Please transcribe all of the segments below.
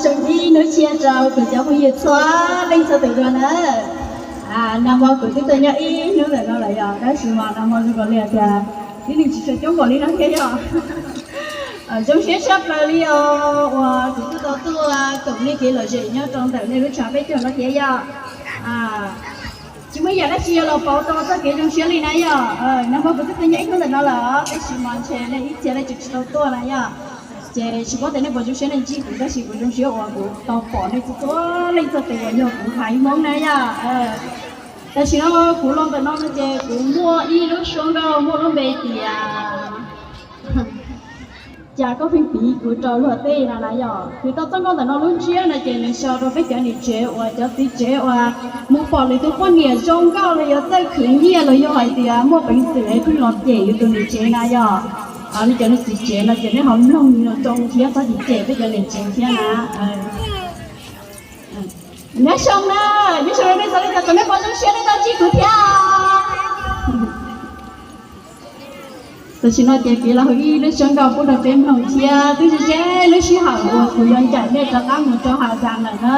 Zoo ib hnub tshiab rau kuv cov phooj ywg txhua leej txhua tus dua na. Nag hmo kuv twb tuaj nyob ib hnub ntawm no lawm yom, tab sis mas nag hmo zoo nkaus li tias tib neeg tsis tshua coob npaum li no thiab yom. Zoo siab tshaj plaws li os uas kuv twb tau tuaj koom nej kev lom zem nyob rau ntawm nej lub tshav peb caug no thiab yom. Tsis muaj yam dab tsi yuav los pauv tau txoj kev zoo siab li na yom. Nag hmo kuv twb tuaj nyob ib hnub ntawm no lawm, tab sis mas ntshe nej ib txhia nej tseem tsis tau tuaj na yom. Ces tsis paub tias nej puas zoo siab nej ntsib kuv, tab sis kuv zoo siab uas kuv tau pom nej txhua leej txhua tus uas yog kuv haiv Hmoob na yom. Tam sim no kuv los ntawm no no ces kuv muaj ib lub suab nkauj muaj lub npe tias Cas Koj Pheej Piv Kuv Rau Luag Tej no na yom. Kuv tau txoj nkauj ntawm no lub ntsiab no ces nws sau rau peb cov niam tsev uas cov txiv tsev uas mus pom lwm tus poj niam zoo nkauj los yog txawj khwv nyiaj los yog hais tias muaj peev xwm es pheej los cem yus tus niam tsev na yom. Nej cov niam txiv tsev no ces nej ho mloog los zoo thiab txhob cem cem peb cov niam tsev thiab na. Nyob zoo na, nyob zoo nej txhua leej txhua tus, nej puas zoo siab nej tau ntsib kuv thiab? Tam sim no ces piav los hu ib lub suab nkauj pub rau peb mloog thiab twb ze ze lub sij hawm uas kuv yuav ncaim nej rov qab mus rau hav zoov lawm na.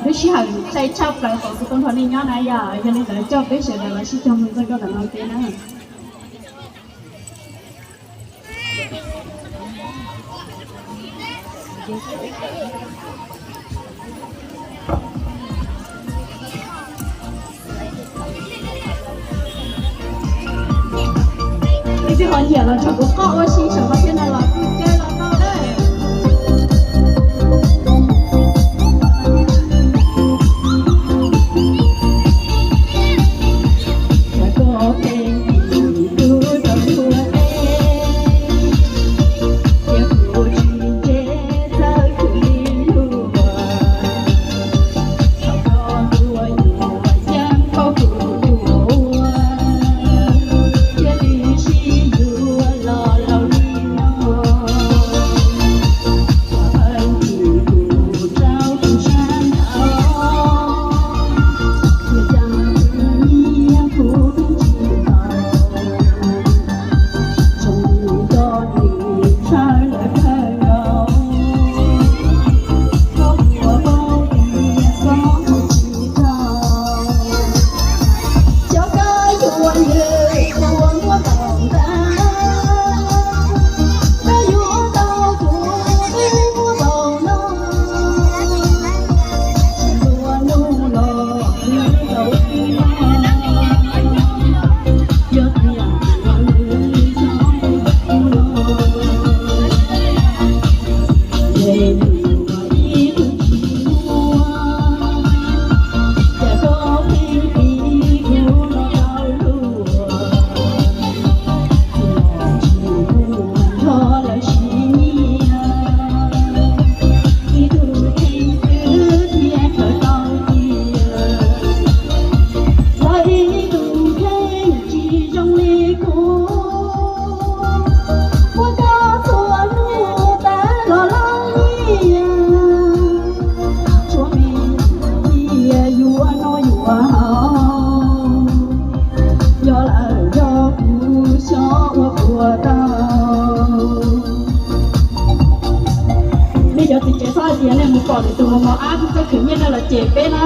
Lub sij hawm sai tshaj plaws uas kuv tau nrog nej nyob na yom, yog li ntawd coj peb sawv daws los sib koom mloog txoj nkauj ntawm no thiab na. Leej twg ho nyiam los nrog kuv qoj ua si saum no thiab no los kuj caw los tau na. Nej cov txiv tsev txhob hais tias nej mus pom lwm tus mos mos ab txawj khwv nyiaj no los cem peb na.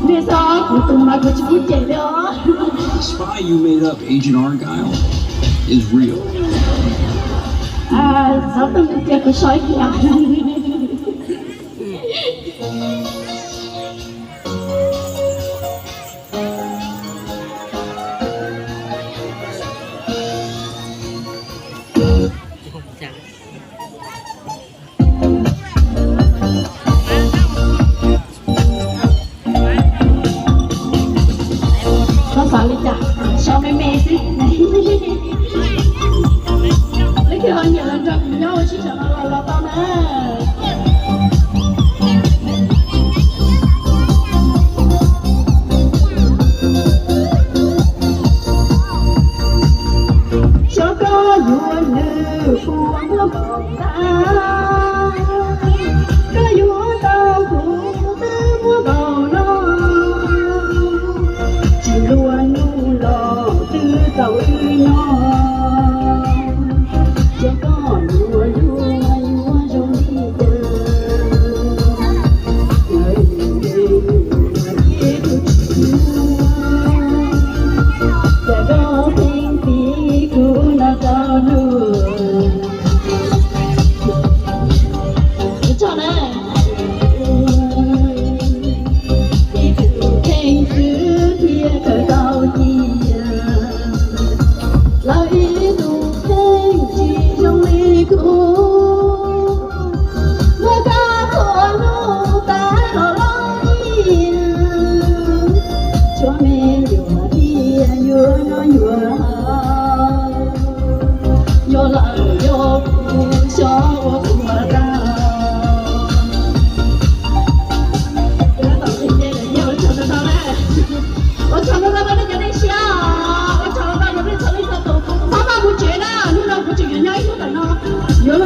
Nej txhob, kuv tus mas kuv tsis pub cem li os. The spy you made up, Agent Argyle, is real. Xov tooj cia kuv so ib pliag. Koj xav li cas, so me me xwb. Leej twg ho nyiam los nrog kuv nyob ua si saum no los los tau na. Xyov koj yuav nws puas muaj npaum ntawd, koj yuav tau kuv twb muaj npaum no, tsis luag nug los twb tau wb nyob. Xyov koj yuav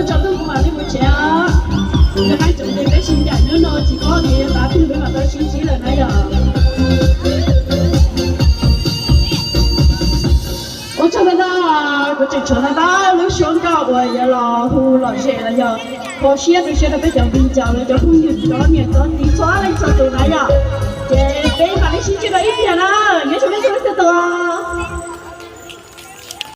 Tsaus ntuj kuv mam li mus tsev os. Yog hais tseem ces peb sib ncaim hnub no tsis paub tias yuav tav twg peb mam tau sib ntsib lawm na yom. Ua tsaug ntau ntau, kuv tseem tshuav ntau ntau lub suab nkauj uas yuav los hu lom zem los yog kho siab tu siab rau peb cov viv ncaus los cov phooj ywg cov niam cov txiv txhua leej txhua tus na yom. Ces peb mam li sib ntsib dua ib pliag.